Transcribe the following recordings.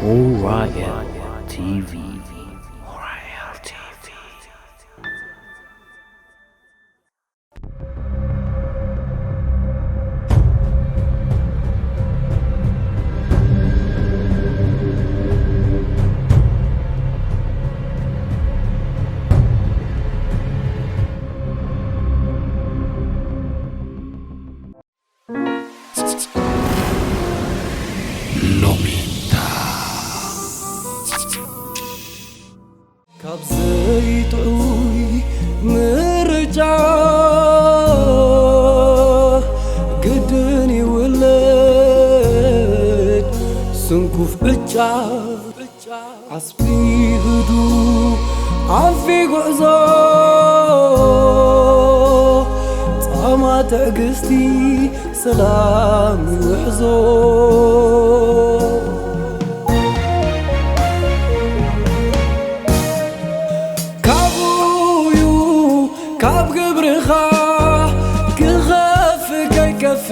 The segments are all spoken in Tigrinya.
Orion T V. Orion T V. ሎሚታ። ካብ ዘይጥዑይ ምርጫ ግድን ይውለድ ስንኩፍ ዕጫ። ዓስቢ ህዱ ዓንፊ ጉዕዞ ጻማ ትዕግስቲ ሰላም ይውሕዞ። ካብኡዩ ካብ ግብርኻ ክኸፍ ከይከፍ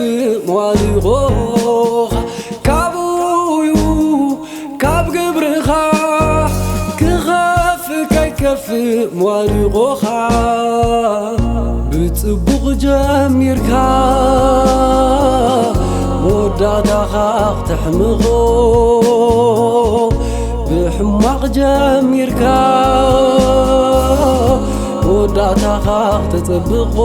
መዋድቖኻ። ካብኡዩ ካብ ግብርኻ ክኸፍ ከይከፍ መዋድቖኻ። ብጽቡቕ ጀሚርካ መወዳእታኻ ክተሕምቖ። ብሕማቕ ጀሚርካ መወዳእታኻ ክተጸብቖ።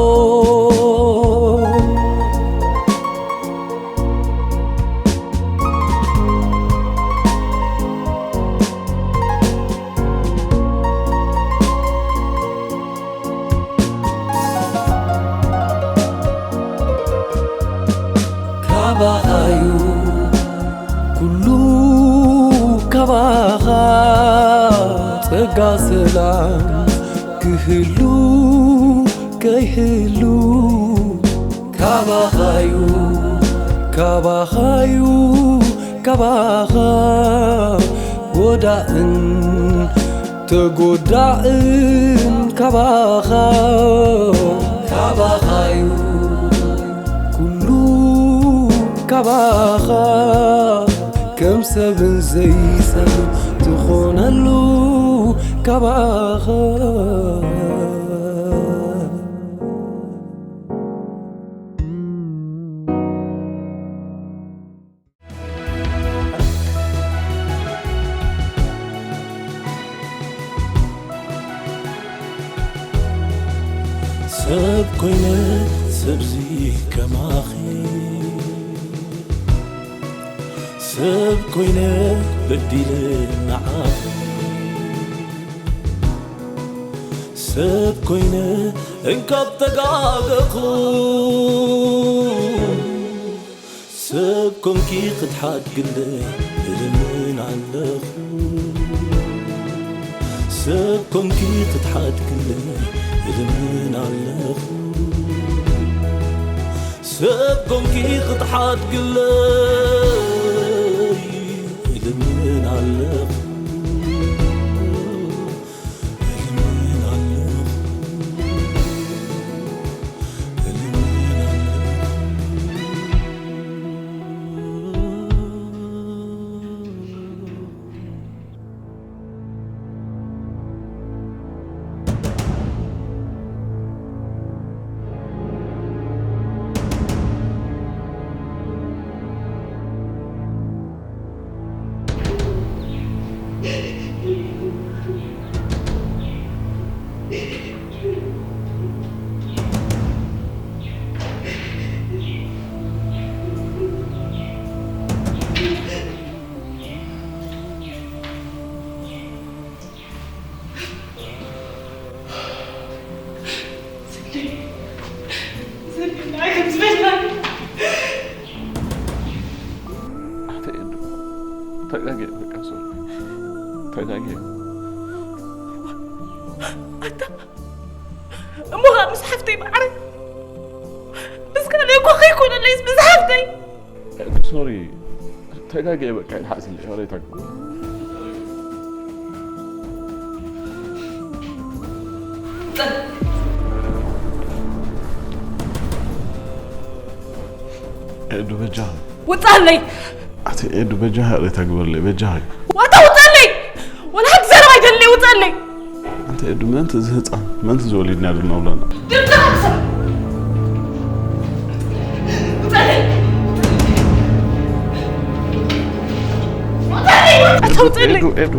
ካባኻዩ ኩሉ ካባኻ ጸጋ ሰላም ክህሉ ከይህሉ ካባኻዩ ካባኻዩ ካባኻ ጎዳእን ተጎዳእን ካባኻ ካባኻዩ ኩሉ ካባኻ ከም ሰብን ዘይሰብ ትኾነሉ ካባኻ። ሰብ ኮይነ ሰብዚ ከማኺ ሰብ ኮይነ በዲለ ንዓኺ ሰብ ኮይነ እንካብ ተጋገኹ ሰብ ኮንኪ ክትሓድግለይ እልምን ኣለኹ ሰብ ኮንኪ ክትሓድግለይ እልምን ኣለኹ ሰብ ኮንኪ ክትሓድግለይ እልምን ኣለኹ እልምን ኣለኹ እልምን ኣለኹ ኣታ ኤዱ፣ ተጋግየ፣ በቃ፣ ሶሪ። ተጋግየ። ኣታ፣ እሞ ኸኣ ምስ ሓፍተይ ማዕረ፣ ምስ ካልእ እኮ ከይኮነለይስ ምስ ሓፍተይ። ሶሪ፣ ተጋግየ፣ በቃ፣ ይልሓስለይ፣ ይቕሬታ ግበሩ። ኤዱ በጃኺ። ውጻለይ! ኣቲ ኤዱ በጃኺ፣ ይቕሬታ ግበርለይ፣ በጃኺ። ዋታ ውጻለይ! ወላ ሓንቲ ዘረባ ኣይደሊ፣ ውጻለይ! ኣንቲ ኤዱ፣ ምእንቲ እዚ ህጻን፣ ምእንቲ እዚ ወሊድና ዶ ነብላና? ድምፅኻ ክሰማ! ውጻለይ! ውጻለይ! ኣታ ውጻለይ! ኤዱ፣ ኤዱ።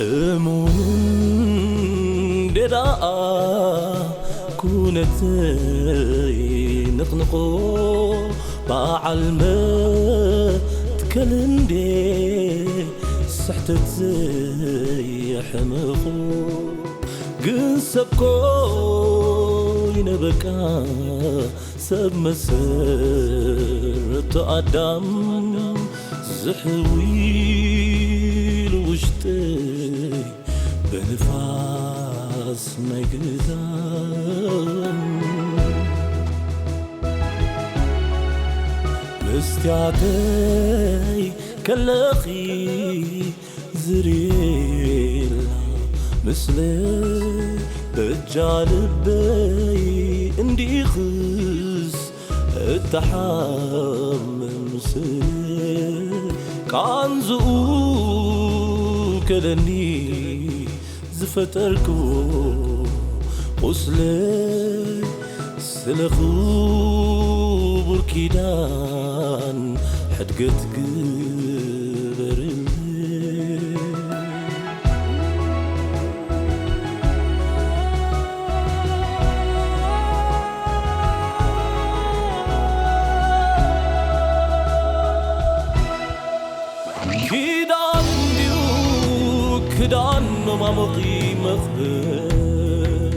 እሙን እንዴ ደኣ ኩነተይ ንቕንቖ፣ በዓል መትከል እንዴ ስሕተተይ የሕምቖ። ግን ሰብ ኮይነ በቃ፣ ሰብ መሰረቱ ኣዳም ዝሕዊ ኢሉ ውሽጠይ ብንፋስ ናይ ግዳም። መስትያተይ ከለኺ ዝርየላ ምስለ በጃ ልበይ እንዲኽስ እተሓምም ስለ ቃንዝኡ ከለኒ ዝፈጠርክዎ ቁስለ ስለ ክቡር ኪዳን ሕድገት ግበርለይ። ኪዳን እንድዩ ክዳን መማሙቒ መኽብር፣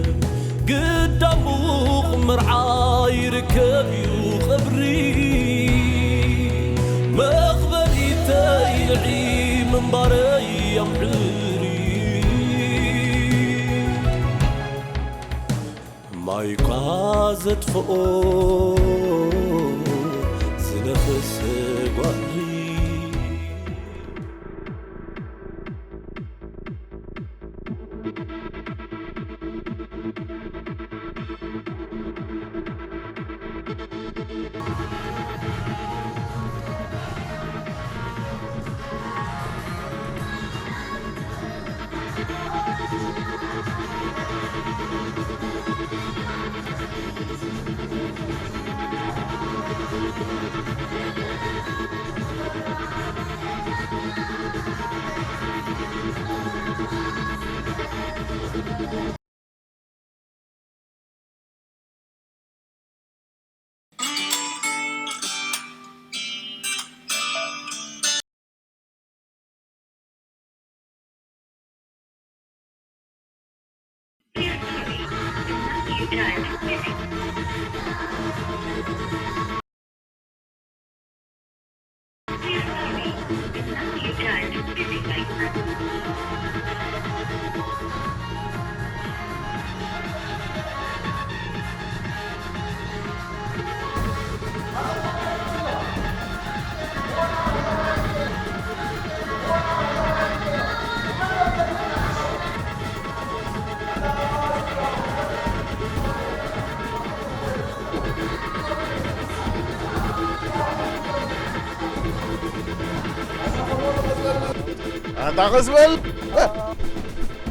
ግዳም ምዉቕ መርዓ ይርከብ እዩ ቐብሪ። መኽበሪተይ ልዒ ምንባረይ ኣምዕሪ። ማይኳ ዘጥፍኦ ዝነፈሰ ጓሪ። ኣታ ኸስ በል።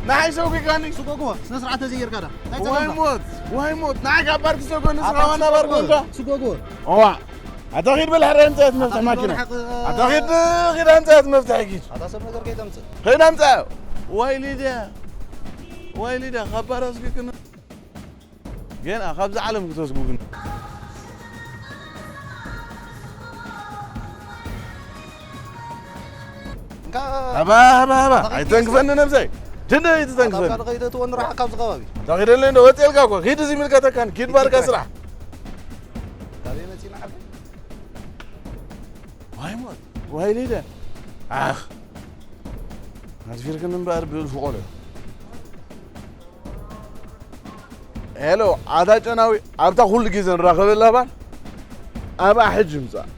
ንዓይ ሰጉጋኒ። ስጎጎ፣ ስነ ስርዓት ተዘይርካ ዳ። እንታይ ዋይ ጸገምካ? ሞት፣ ዋይ ሞት። ንዓይ ካብ ባር ትሰጎኒ፣ ኣታ ንስኻ ዋና ባር ስጎጎ፣ ኮንካ። ስጎጎ። እዋ፣ ኣታ ኺድ በል፣ ሕራይ ኣምጻ እያ እቲ መፍትሒ ኣታ ማኪና። ኺድ በል፣ ሓቂ። ኣታ ኺድ፣ ኺድ ኣምጻ እያ እቲ መፍትሒ ኪድ። ኣታ ሰብ ነገር ከይተምጽእ። ኸይድ ኣምጻ። ዋይ ሊድያ፣ ዋይ ሊድያ፣ ካብ ባር ኣስጊክና። ገና ካብዛ ዓለም ክተስጉግን። እንካ ሃባ፣ ሃባ፣ ሃባ። ኣታ ኸይድ ኣይተንክፈኒ ነብሰይ። ድንደ ኣይትተንክፈኒ። ኣታ ኸይድ ትወኒ ራሓ ካብዚ ከባቢ። ኣታ ኸይደለይ እንዶ ወፂኤልካ እኮ። ኪድ እዚ ይምልከተካን። ኪድ ባርካ ስራሕ። ካበይ መፂና ዓዲ? ዋይ ሞት። ዋይ ሊደ። ኣኽ። ኣዝፊርክን እምበኣር ብእልፊ ቆልዑ። ሄሎ፣ ኣታ ጨናዊ፣ ኣብታ ኩሉ ግዜ ንራኸበላ ባር፣ ኣብኣ ሕጂ ምጻእ።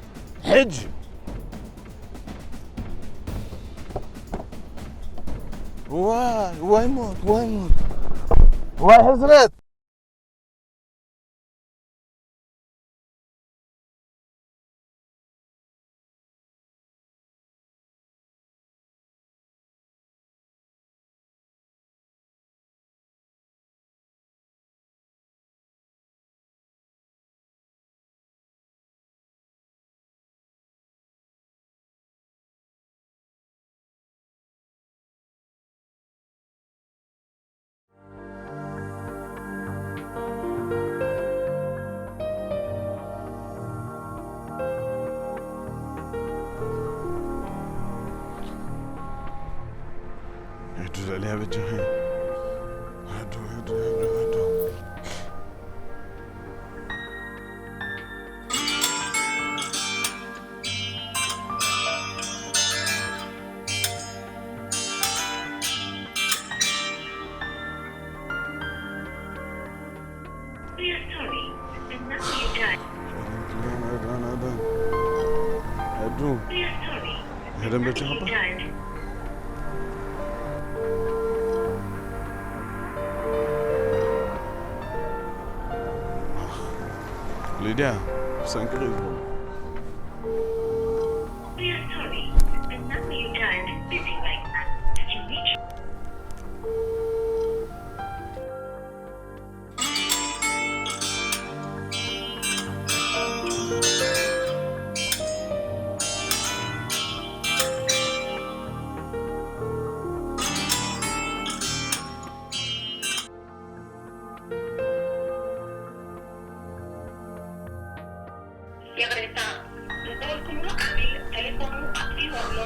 ሕጂ። ዋይ፣ ዋይ ሞት፣ ዋይ ሞት። ዋይ ሕስረት። ሕዱ ልዕሊያ በጃኺ። ሕዱ፣ ሕዱ፣ ሕዱ፣ ሕዱ። We are sorry, the number you dialed. We are sorry, the number you dialed. ሊድያ፣ ብሰንኪ ኺዝቦ። We are sorry, the number you dialed is busy right now. Did you reach? ይቕሬታ፣ ዝደወልኩምሉ ዓሚል ቴሌፎኑ ኣጥፊኡ ኣሎ።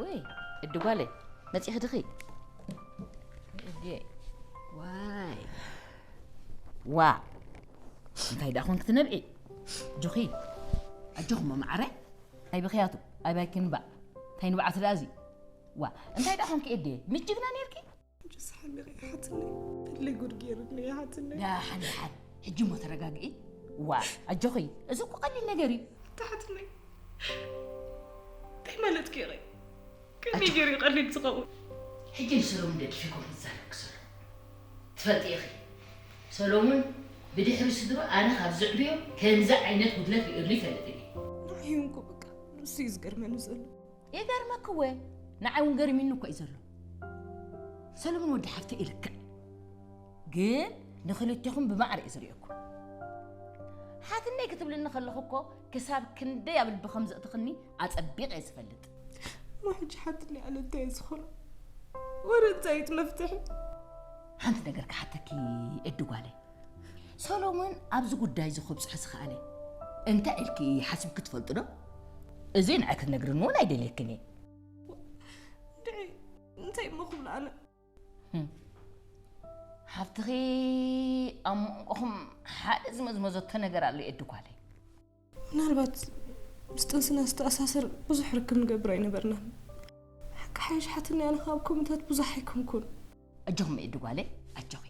ወይ፣ እዲ ጓለይ፣ መጺኺ ድኺ? እዴ፣ ዋይ። ዋ፣ እንታይ ደኣ ኾንኪ ትነብዒ? ኣጆኺ፣ ኣጆኺ እሞ መዓረይ። ናይ ብኽያቱ፣ ኣባይ ክንባእ። እንታይ ንብዓት ደኣ እዚ? ዋ፣ እንታይ ደኣ ኾንኪ እዴ? ምጅግና ኔርኪ? ሕጂ ሰሓሚኺ ይሓትለይ። እለይ ጉድ ገይሩኒ ይሓትለይ። ደሓን፣ ደሓን። ሕጂ እሞ ተረጋግኢ። ዋ፣ ኣጆኺ፣ እዚ እኮ ቀሊል ነገር እዩ። ትሓትለይ። እንታይ ማለትኪ ኢኺ? ከመይ ኣጆኺ። ገይሩ እዩ ቀሊል ዝኸውን? ሕጂ ንሰሎሙን ደጊፈ ኣይኮንኩን ዝዛረብኪ ዘሎ። ትፈልጢ ኢኺ። ሰሎሙን ብድሕሪ ስድሩ ኣነ ካብ ዘዕብዮ ከምዚ ዓይነት ጉድለት ርእየሉ ይፈልጥን እየ። ንዓይ እውን እኮ በቃ ንሱ እዩ ዝገርመኒ ዘሎ። ይገርመኪ እወ፣ ንዓይ እውን ገሪሙኒ እኮ እዩ ዘሎ። ሰለሙን ወዲ ሓፍተይ እዩ ልክዕ። ግን ንኽልቴኹም ብማዕረ እየ ዝርእየኩም። ሓትነይ ክትብልኒ ከለኹ እኮ ክሳብ ክንደይ ኣብ ልቢ ከም ዘእትኽኒ ኣጸቢቐ እየ ዝፈልጥ። እሞ ሕጂ ሓትነይ ኣነ እንታይ እየ ዝኾኖ? ወረ እንታይ እዩ እቲ መፍትሒ? ሓንቲ ነገር ክሓተኪ እዲ ጓለይ። ሰሎሞን ኣብዚ ጉዳይ እዚ ከብጽሖ ዝኸኣለ እንታይ ኢልኪ ሓሲብኪ ትፈልጢ ዶ? እዚ ንዓይ ክትነግርኒ እውን ኣይደልየክን እየ። እንድዒ እንታይ እሞ ክብል ኣነ? ህም። ሓፍትኺ ኣብ መንጎኹም ሓደ ዝመዝመዘቶ ነገር ኣሎ የድጓለይ። ምናልባት ምስ ጥንስና ዝተኣሳሰር ብዙሕ ርክብ ንገብር ኣይነበርናን። ሓቂ ሓይሽ ሓትኒ ኣነ ካብ ከምታት ብዙሕ ኣይኮንኩን። ኣጆኹም የድጓለይ ኣጆኺ።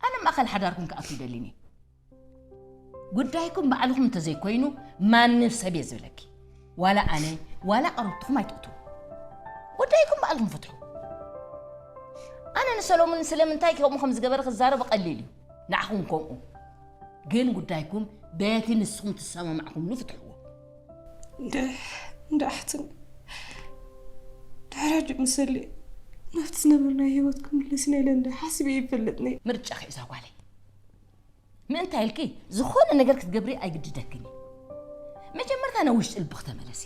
ኣነ ማእኸል ሓዳርኩም ክኣቱ ይደሊኒ። ጉዳይኩም ባዕልኹም እንተዘይኮይኑ ማንም ሰብ እየ ዝብለኪ። ዋላ ኣነ ዋላ ቀረብትኹም ኣይትእትዉ። ጉዳይኩም ባዕልኹም ፍትሑ። ኣነ ንሰሎሙን ስለምንታይ ከምኡ ከም ዝገበረ ክዛረቦ ቀሊል እዩ። ንዓኹም ከምኡ። ግን ጉዳይኩም በቲ ንስኹም ትሰማማዕኩምሉ ፍትሕዎ። እንደ እንደ ኣሕትን ድሕራጅ ምሰሊ ናብቲ ዝነበርናዮ ህይወት ክምለስ ኢና ኢለ እንደ ሓስብ ይፈልጥኒ። ምርጫ ኺእዛ ጓለይ። ምእንታይ ኢልኪ ዝኾነ ነገር ክትገብሪ ኣይግድደክን እዩ። መጀመርታ ናብ ውሽጢ ልብኺ ተመለሲ።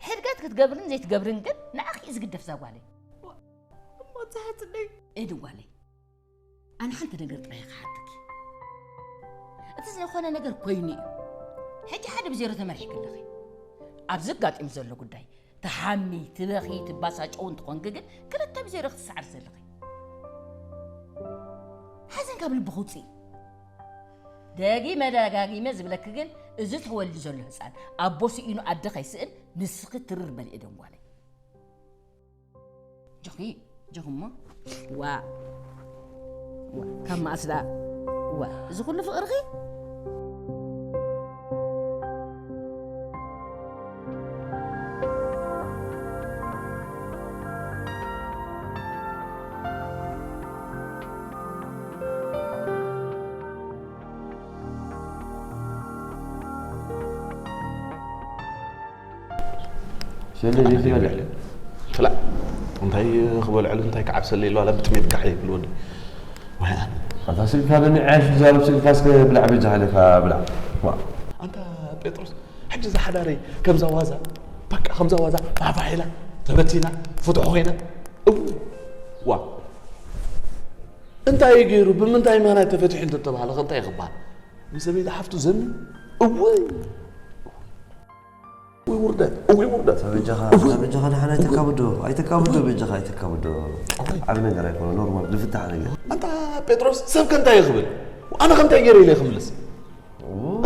ሕድገት ክትገብርን ዘይትገብርን ግን ንዓኺ እዩ ዝግደፍ ዛጓለይ። እሞ ትሓትነይ። ኤድን ጓለይ። ኣነ ሓንቲ ነገር ጥራይ ክሓትኪ። እቲ ዝኾነ ነገር ኮይኑ እዩ። ሕጂ ሓደ ብዜሮ ተመሪሕኪ ኣለኺ። ኣብዚ ኣጋጢሙ ዘሎ ጉዳይ ትሓሚ፣ ትበኺ፣ ትባሳጨው እንትኾንኪ ግን ክልተ ብዜሮ ክትሰዓር ዘለኺ። ሓዘን ካብ ልብኺ ውፅኢ። ደጊመ ደጋጊመ ዝብለኪ ግን እዚ ተወልዱ ዘሎ ህፃን ኣቦ ስኢኑ ኣደ ከይስእን ንስኺ ትርር በሊ ኤደን ጓለይ። ጆኺ ጆኺ እሞ ዋ ዋ ካብ መኣስ ደኣ ዋ እዚ ኩሉ ፍቕርኺ። ሰለ ዘይትበልዕ ክላእ እንታይ ክበልዐሉ እንታይ ክዓብሰለ ኢሉ ኣላ ብጥሜት ጋሕ ይብል ወዲ ወይ ኣነ ኣታ ስልካ ለኒ ዓሽ ዛረብ ስልካ እስከ ብላዕ በጃ ሃለካ ብላዕ ዋ ኣንታ ጴጥሮስ ሕጂ ዝሓዳረይ ከምዛ ዋዛ በቃ ከምዛ ዋዛ ፋፋሒላ ተበቲና ፍትሑ ኮይና እው ዋ እንታይ ገይሩ ብምንታይ ምኽንያት ተፈቲሑ እንተተባህለ ከ እንታይ ክበሃል ንሰበይቲ ሓፍቱ ዘሚ እወይ እወይ ውርደት እወይ ውርደት በጃኻ በጃኻ ደሓን ኣይተካብዶ ኣይተካብዶ በጃኻ ኣይተካብዶ ዓብ ነገር ኣይኮነ ኖርማል ዝፍታሕ ነገር ኣንታ ጴጥሮስ ሰብ ከ እንታይ ይኽብል ኣነ ከ እንታይ ገይረ ኢለ ክምልስ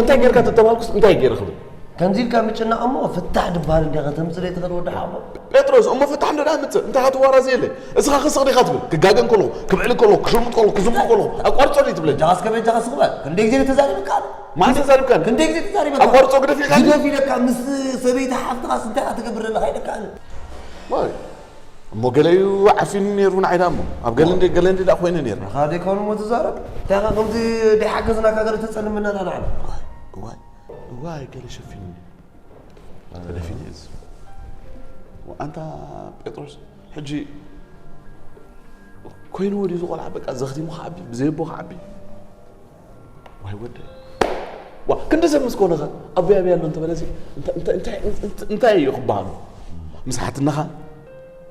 እንታይ ጌርካ ተተባልኩስ እንታይ ገይረ ክብል ከምዚ ኢልካ ምጭናቕ እሞ ፍታሕ ድበሃል እንዲኻ ተምፅእ ዘይትኽእል ወዲ ሓቦ ጴጥሮስ እሞ ፍታሕ እንዶ ደኣ ምፅእ እንታይ ትዋራዘ የለ እስኻ ክስቕ ዲኻ ትብል ክጋገ እንከለኹ ክብዕል ከለኹ ክሽርሙጥ ከለኹ ክዝምቱ ከለኹ ኣቋርፆ ድዩ ትብለኒ ጃስ ከመይ ጃስ ክበል ክንደይ ግዜ ተዛሪብካ ኣሎ ማን ተዛሪብካኒ ክንደይ ግዜ ተዛሪብካ ኣቋርፆ ግደፍ ኢልካ ግደፍ ኢለካ ምስ ሰበይቲ ሓፍትኻስ እንታይ ትገብር ዘለኻ ኢለካ ኣነ እሞ ገለ እዩ ዓፊኑ ነይሩ ንዓይ ደኣ እሞ ኣብ ገለ እንደ ገለ እንደ ደኣ ኮይነ ነይሩ ንኻ ደይኮኑ እሞ ትዛረብ እንታይ ኻ ከምዚ ደይሓገዝናካ ገለ ተጸልመና ዳ ንዓና እዋይ እዋይ ገለ ሸፊኑ ተደፊነ እዚ ኣንታ ጴጥሮስ ሕጂ ኮይኑ ወዲ ዝቆልዓ በቃ ዘኽቲሙ ክዓቢ ብዘይ ኣቦ ክዓቢ ዋይ ወደይ ዋ ክንዲ ሰብ ምስ ኮነኸ ኣቦይ ኣበይ ኣሎ እንተበለሲ እንታይ እዩ ክበሃሉ ምስ ሓትነኻ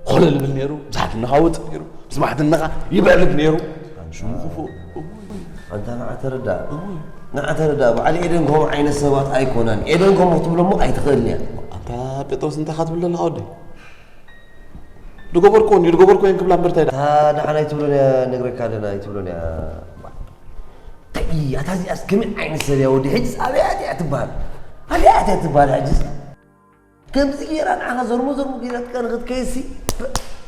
ኮለል ብል ነይሩ ምስ ሓትነኻ ወፅእ ነይሩ ምስ ማሕትነኻ ይበልግ ነይሩ ሽሙ ክፉእ ኣንታ ንዓ ተረዳእ ንዓ ተረዳእ በዓል ኤደን ከምኡ ዓይነት ሰባት ኣይኮናን ኤደን ከምኡ ክትብሎ እሞ ኣይትኽእልን እያ ኣንታ ጴጥሮስ እንታይ ካ ትብል ዘለኻ ወደይ ዝገበርክዎ እንድዩ ዝገበርክዎ እየን ክብላ እምበር እንታይ ደኣ እታ ደሓን ኣይትብሎን እያ ነግረካ ኣለና ኣይትብሎን እያ እንታይ ኣታ እዚኣስ ከመይ ዓይነት ሰብ እያ ወዲ ሕጅስ ኣበይ ኣትያ ትበሃል ኣበይ ኣትያ ትበሃል ሕጅስ ከምዚ ገይራ ንዓኻ ዘርሞ ዘርሞ ገይራትካ ንኽትከይሲ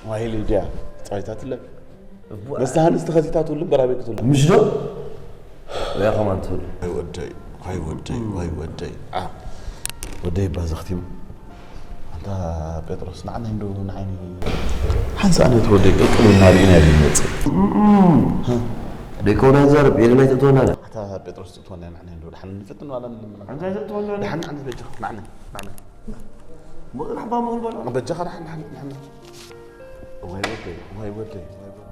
ዋይ ሊድያ ጻይታ ትለብ መስተሃንስ ተኸዚታ ትውልን በራበይ ክትውልን ምሽ ዶ ያ ከማን ትብል ዋይ ወደይ ዋይ ወደይ ዋይ ወደይ ወደይ ባዘኽቲም ኣንታ ጴጥሮስ ንዓና እንዶ ንዓይኒ ሓንሳ ኣነ ተወደይ ቅልቅልና ርኢና ዝመጽእ ደይኮነ ዘርብ የለ ናይ ትእትወና ኣታ ጴጥሮስ ትእትወና ንዓና እንዶ ድሓን ንፍትን ዋላ ንልምና እንታይ ትእትወና ድሓን ንዓና በጃ ንዓና ንዓና ምቕራሕ ባምቕል በላ በጃኻ ድሓን ድሓን ንዓና ዋይ ወደይ ዋይ ወደይ ዋይ ወደይ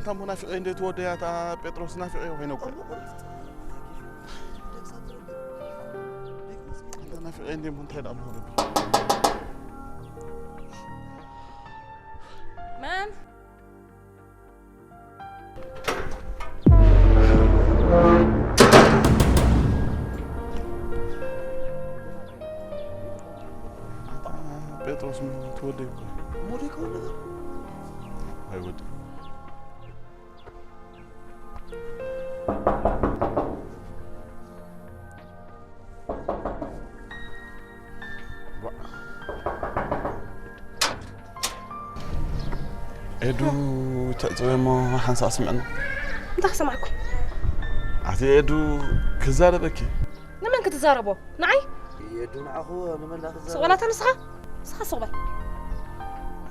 እታ እሞ ናፊቐ እንደ ትወደያ እታ ጴጥሮስ ናፊቐ ኮይነ እኮ። እሞ ቁርጥ። ደብሳ ትረግጥ። ደብሳ ትረግጥ። ደብሳ ትረግጥ። እታ ናፊቐ እንደ እሞ እንታይ ደኣ ምኾነ? መን? ኣታ ጴጥሮስ ምን ትወደይ እኮ። እሞ ደይ ከውን ነገር? ኣይወድም። ኤዱ ተዕጽበ እሞ ሓንሳእ ስምዕና። እንታይ ክሰማዕኩ? ኣቲ ኤዱ ክዛረበኪ። ንመን ክትዛረቦ? ንዓይ? ኤዱ ንዓኹ ንመን ዳ ክዛረብ? ስቕ በል ኣታ ንስኻ። ንስኻ ስቕ በል።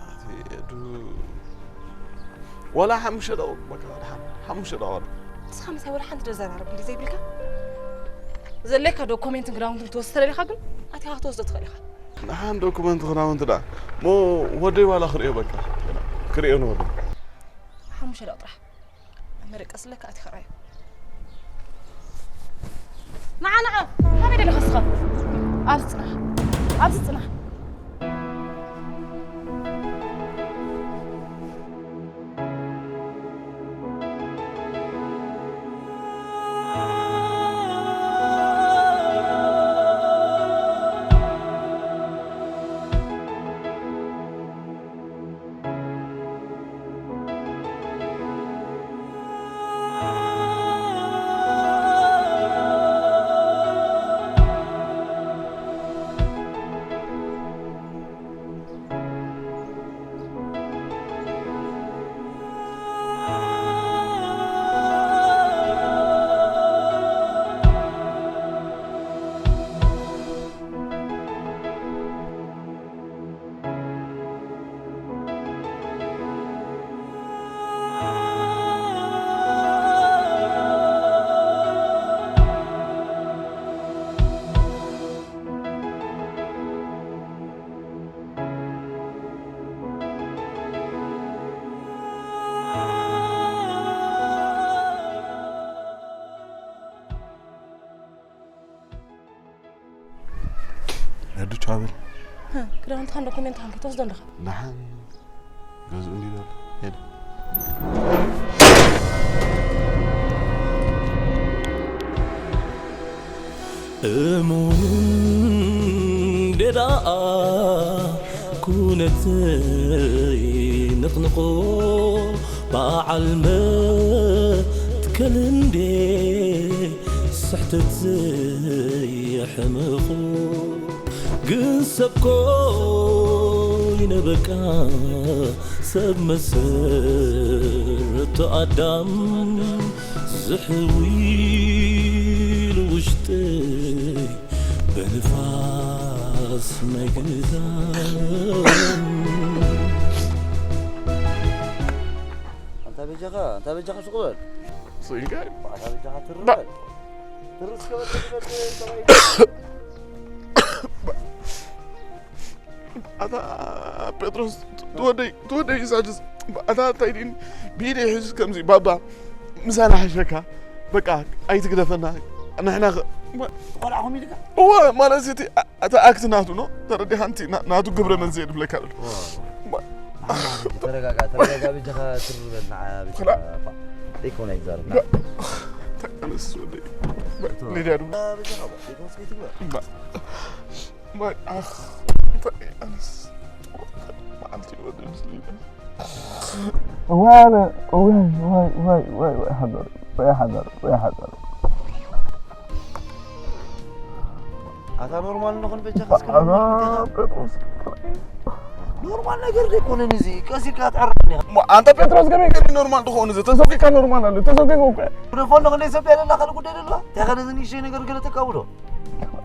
ኣቲ ኤዱ ዋላ ሓሙሽተ ደቂቕ በቃ፣ ደሓን ሓሙሽተ ደቂቕ። ንስኻ ምሳይ ወላ ሓንቲ ዶ ዘራርብ እንዲ ዘይብልካ? ዘለካ ዶኩሜንትን ክዳውንትን ክትወስድ ተደሊኻ ግን ኣቲኻ ክትወስዶ ትኽእል ኢኻ። ንሓን ዶኩመንት ክዳውንቲ ደኣ። ሞ ወደይ ዋላ ክርእዮ በቃ። ክርእዮ ንወደይ። ሓሙሽተ ደቂቕ ጥራሕ። መደቀስ ኣለካ ኣቲኻ ራዮ። ንዓ፣ ንዓ፣ ካበይ ደለኻ እስኻ? ኣብዚ ጽናሕ። ኣብዚ ጽናሕ። ኣዱ ቻው በል። ክዳውንትኻን ዶኩሜንትኻን ከይትወስዶ ኣለኻ። ደሓን ገዝኡ እንዲ ዘሎ ሄደ። እሙን እንዴ ደኣ ኩነተይ ንቕንቖ፣ በዓል መትከል እንዴ ስሕተተይ ሕምቑ፣ ግን ሰብ ኮይነ በቃ ሰብ መሰረቱ ኣዳም ዝሕዊ ኢሉ ውሽጠይ ብንፋስ ናይ ግዳም። ኣንታ በጃኻ፣ ኣንታ በጃኻ ስቕ በል። ስኢልካ እዩ። ኣንታ በጃኻ ትርር በል። ትርር እስከ በል፣ በል፣ በል፣ ሰብኣይ። ኣታ ጴጥሮስ፣ ትወደይ፣ ትወደይ እዩ ሳጅስ። ኣታ እንታይ ድዩን ብኢደይ ሒዙ ከምዚ፣ ባባ፣ ምሳና ሓሸካ። በቃ፣ ኣይትግደፈና። ንሕና ኸ-፣ ቆልዓኹም ኢልካ? እወ፣ ማለት እቲ፣ ኣ-፣ እቲ ኣክት ናቱ ነው። ተረዲኻ፣ ኣንቲ ና-፣ ናቱ ግብረ መልሲ እየ ድብለካ ዘሎ። እወ። ማ-፣ ተረጋጋ፣ ተረጋጋ፣ በጃኻ ትርር በል፣ ንዓ በጃኻ፣ ባ-፣ ዘይኮነ ኣይዛረብ፣ ንዓ። ባ-፣ እንታይ ኣነስ ወደይ። ባ-፣ እቶ። ሊድያ ድማ። በጃኻ፣ ባ-፣ ዘይኮነስ ከይትግበር። ባ-፣ ማይ፣ ኣኽ፣ እንታይ ኣነስ መዓልቲ ይወድእ ምስሊኒ። ዋለ፣ ወይ፣ ወይ፣ ሓዳር፣ ወይ ሓዳር፣ ወይ ሓዳር። ኣታ ኖርማል ንኹን በጃኻ እስከ ኣታ ኖርማል ንኹን። ጴጥሮስ። ኖርማል ነገር ዘይኮነን እዚ፣ ቀስ ኢልካ ትዕረኒ። ሞ፣ ኣንታ ጴጥሮስ ከመይ ገይሩ ኖርማል ትኸውን? እዚ ተሰኪካ ኖርማል ኣለ፣ ተሰኪካ እኮ። ግደፎ፣ ንኹን ኢትዮጵያ ደላ ካልእ ጉዳይ ደለዋ። እንታይ ኸ ነዚ ንእሽተይ ነገር ገለ ተካብዶ?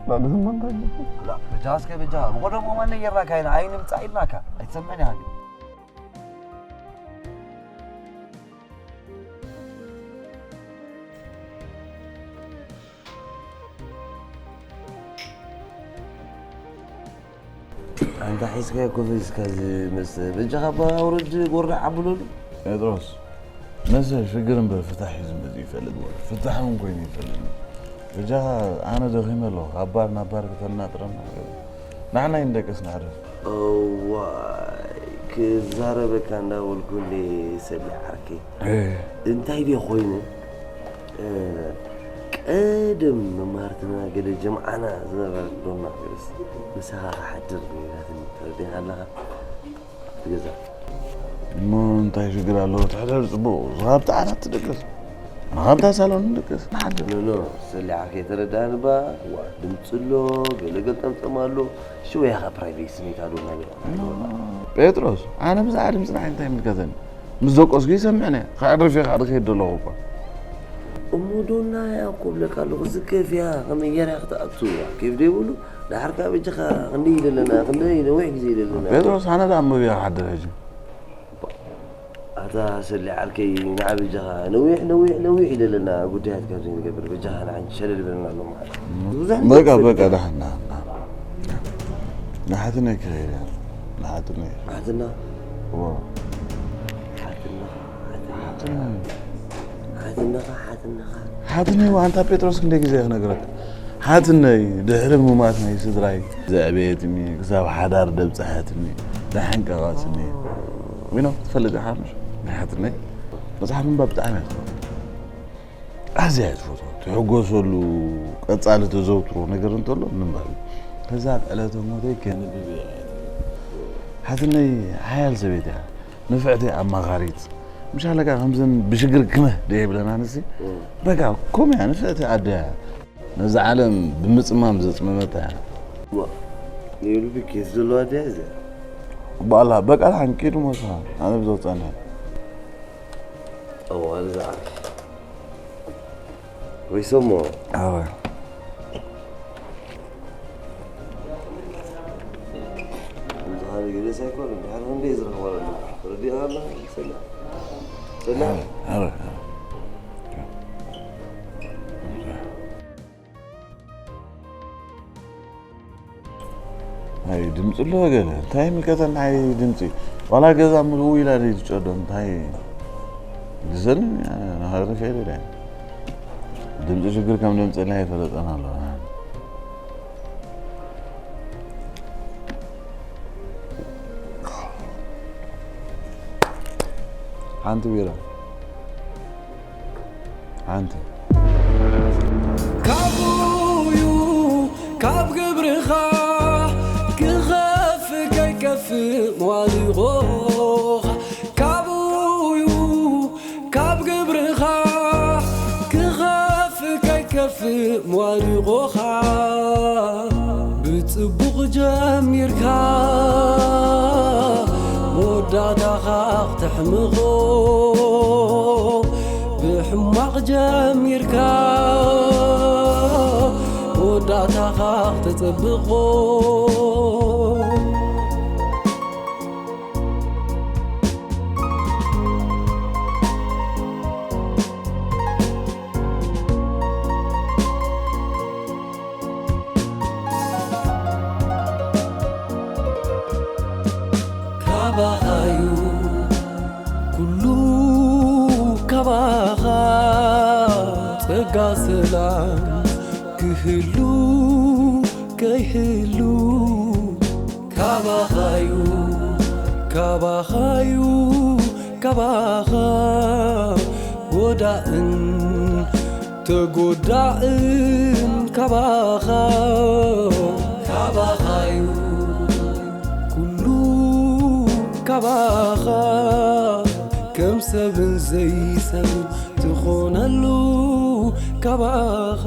لا، لازم ما نضيع. لا، በጃኻ እስከ በጃኻ። ብቐደሙ ከማን ነጊርናካ ኢና፣ ኣይንምጻእ ኢልናካ። ኣይትሰምዕን ኢኻ ግን። ኣንታ ሒዝካዮ ኮፍ ኢልካ እዚ መስተ። በጃኻ ኣባ ኣውርድ፣ ጎርዳዕ ኣብለሉ። ጴጥሮስ፣ መሰ ሽግር እምበር ፍታሕ እዩ ዝመጽእ ይፈልጥ። ፍታሕ እውን ኮይኑ ይፈልጥ። በጃኻ ኣነ ደኺመ ኣለኹ። ካብ ባር ናብ ባር ክተናጥረና። ንዓና ይንደቅስ ንዕረፍ። እዋይ፣ ክዛረበካ እንዳበልኩ እንዴ ሰሊ ዓርከይ። እ። እንታይ ድየ ኮይነ? እ፣ ቀደም መማርትና ገለ ጀምዓና ዝነበረት ዶና ገለስ ምሳኻ ክሓድር ነይራትኒ። ተረዲኻ ኣለኻ? ትገዛ። እሞ እንታይ ሽግር ኣለዎ? ትሕደር ጽቡቕ። ካብታ ዓራት ትደቅስ። ካብታ ሳሎን ትደቅስ። ንሓድር። ኖ፣ ኖ፣ ሰሊዓ ከይተረዳእኒ ባ። ዋ፣ ድምጺ ኣሎ፣ ገለ ገልጠምጠም ኣሎ። ሽወያ ኸ ፕራይቬሲ ስኒት ኣሎ ነገር። ኖ፣ ኖ። ጴጥሮስ፣ ኣነ ብዛዕባ ድምጺ ንዓይ እንታይ ይምልከተኒ? ምስ ደቆስኩ ይሰምዕኒ። ከዕርፍ እየ፣ ከዕርፍ እየ ዘለኹ እኮ። እሞ ዶና እያ እኮ ብለካ ኣለኹ። ዝከፍ እያ፣ ከመይ ገይራ ክትኣቱ እያ? ኬፍ ደይብሉ። ደሓር ከኣ በጃኻ ክንደይ ኢለለና፣ ክንደይ ነዊሕ ግዜ ኢለለና። ጴጥሮስ፣ ኣነ ደኣ ኣንብብ እየ ክሓድር ሕጂ። ኣታ ሰሊ ዓርከይ፣ ንዓ በጃኻ ነዊሕ፣ ነዊሕ፣ ነዊሕ ኢለለና ጉዳያት ካብ ዘይንገብር፣ በጃኻ ንዓን ሸለል በለና ኣሎ ማለት። ብዙሕ በቃ፣ ነገር በቃ፣ ደሓን፣ ደሓን፣ ደሓን። ንሓትነይ ክኸይድ እያ። ንሓትነይ። ሓትና? እዎ። ሓትና፣ ሓትና። ሓትነኻ፣ ሓትነኻ። ሓትነይ፣ ዋንታ ጴጥሮስ ክንደይ ግዜ ክነግረካ? ሓትነይ፣ ድሕሪ ምማት ናይ ስድራይ ዘዕበየትኒ፣ ክሳብ ሓዳር ደብጽሐትኒ፣ ዘሓንቀቐትኒ። ዊኖ፣ ትፈልጥ ኢኻ ምሽ? ናይ ሓትነይ መጽሓፍ ምንባብ ብጣዕሚ እያ ትፈቱ። ኣዝያ እያ ትፈትዎ። ትሕጎሰሉ፣ ቀጻሊ ተዘውትሮ ነገር እንተሎ ምንባብ እዩ። ከዛ ኣብ ዕለተ ሞተይ ከንብብ እየ። ሓትነይ ሓያል ሰበይቲ እያ። ንፍዕቲ ኣማኻሪት። ምሻለካ ከምዘን ብሽግር ክመህ ደየብለን ኣንስቲ። እም። በቃ፣ ከምኡ እያ፣ ንፍዕቲ ኣደ እያ። ነዛ ዓለም ብምጽማም ዘጽመመታ እያ። ዋ፣ ንልቢ ኬፍ ዘለዋ ድያ እዚኣ? ባላ፣ በቃ፣ ሓንኪዱ ሞሳ፣ ኣነ ብዘውጻና። እዋን ዝዓርፍ። ወይ ሰሞ። ኣረ። ዝኻነ ግደስ ኣይኮነን፣ ድሓር ክንደይ ዝረኽባ ዘሎ። ረዲኣ ኣላ፣ ሰላ። ሰላ። ኣረ፣ ኣረ፣ ኣረ። ኣይ፣ ድምፂ ኣሎ ገለ። እንታይ ይምልከተና፣ ኣይ፣ ድምፂ? ዋላ ገዛ ምልኡ ኢላ ድዩ ትጨዶ? እንታይ? ግዘኒ፣ ንኸርፍ እየ ኢለ። ድምፂ ሽግር ከም ደምፅና ይፈለጠና ኣሎ። ሓንቲ ቢራ። ሓንቲ። ካብኡዩ ካብ ግብርኻ ክኸፍእ ከይከፍእ መዋድቖኻ። ካብኡዩ ካብ ግብርኻ ክኸፍእ ከይከፍእ መዋድቖኻ። ብጽቡቕ ጀሚርካ መወዳእታኻ ክትሕምቖ፣ ብሕማቕ ጀሚርካ መወዳእታኻ ክተጸብቖ። ካባኻዩ ኩሉ ካባኻ ጸጋ ሰላም ክህሉ ከይህሉ ካባኻዩ ካባኻዩ ካባኻ ወዳእን ተጎዳእን ካባኻ ካባኻዩ ኩሉ ካባኻ ከም ሰብን ዘይሰብን ትኾነሉ ካባኻ